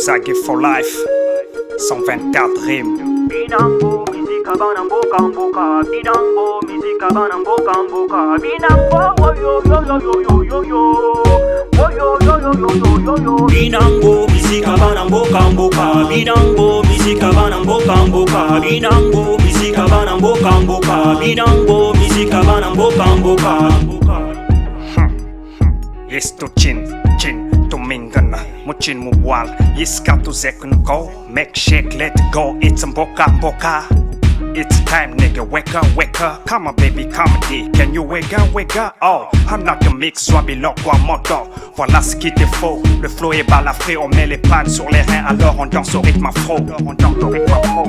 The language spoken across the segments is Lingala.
Sagi for life, 124 rimes. Binango mizika bana mboka mboka binango mizika bana mboka mboka binango oyo yo yo yo yo yo yo oyo yo yo yo yo yo yo binango mizika bana mboka mboka binango mizika bana mboka mboka binango mizika bana mboka mboka binango mizika bana mboka mboka. Yes to chin, chin to mingana, muchin muwal, yiska to zekun go, make shake, let go, it's mboka mboka. It's time, nigga, wake up, wake up. Come on, baby, comedy. Can you wake up, wake up? Oh, I'm not the mix, soit biloko à moto. Voilà ce qu'il te faut. Le flow est balafré, on met les pannes sur les reins, alors on danse au rythme afro. On danse au rythme afro.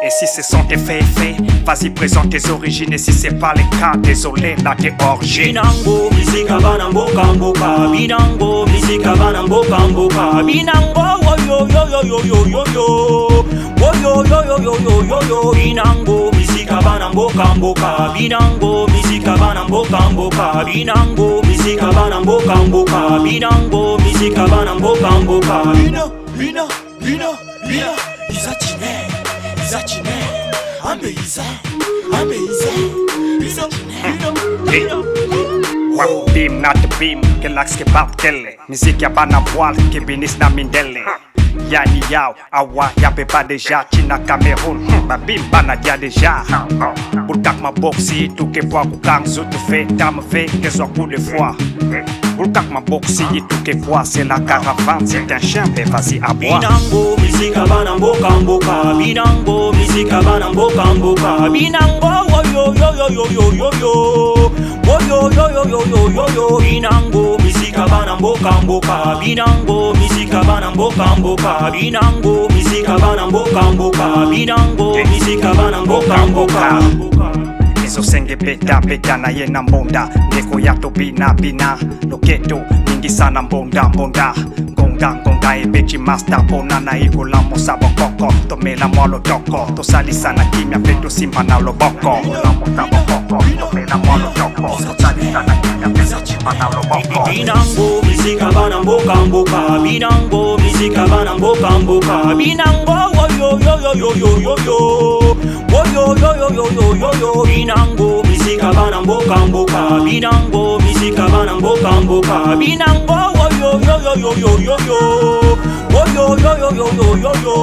Et si ce sont tes faits, faits, vas-y, présente tes origines. Et si c'est pas le cas, désolé, là t'es hors jeu. Binango mizika bana mboka mboka binango mizika bana mboka mboka binango oyo yo yo yo yo yo yo oyo yo yo yo yo yo yo binango mizika bana mboka mboka binango mizika bana mboka mboka binango mizika bana mboka mboka binango mizika bana mboka mboka Bina, bina, bina, bina. Iza chine, iza chine. Ambe iza, ambe iza. Iza, bina, bina. Wap beam, not the beam, Galax ke bat kele. Musique ya bana voile, ke binis na mindele. Yani yao, awa ya beba déjà, China Cameroun, ba bim bana dia déjà. Bulkak ma boxi, tout ke bois kukang, zout fait, dame fait, ke zo coup de foi. Bulkak ma boxi, tout ke bois, c'est la caravane, c'est un chien, mais vas-y à boire. Binango mizika bana mboka mboka binango mizika bana mboka mboka binango oyo yo yo yo yo yo yo oyo yo yo yo yo yo yo binango mizika bana mboka mboka binango mizika bana mboka mboka binango mizika bana mboka mboka binango mizika bana mboka mboka. Ezosenge beta beta na ye na mbonda ndeko ya tobina bina loketo ningisa na mbonda mbonda ngonga ngonga ebeti master mpona na ekolamusa bokoko tomela mwa lotoko tosalisa na kimia mpe tosimba na loboko. Kolamusa bokoko, tomela mwa lotoko, tosalisa na kimia mpe tosimba na loboko. Binango mizika bana mboka mboka binango mizika bana mboka mboka binango oyo yo yo yo yo yo yo oyo yo yo yo yo yo yo binango mizika bana mboka mboka binango mizika bana mboka mboka binango oyo yo yo yo yo yo yo oyo yo yo yo yo yo yo.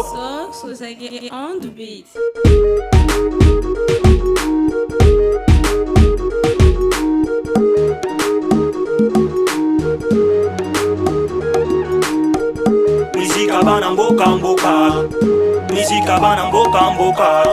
Sox Osage on the beat. Mizika bana mboka mboka mizika bana mboka mboka.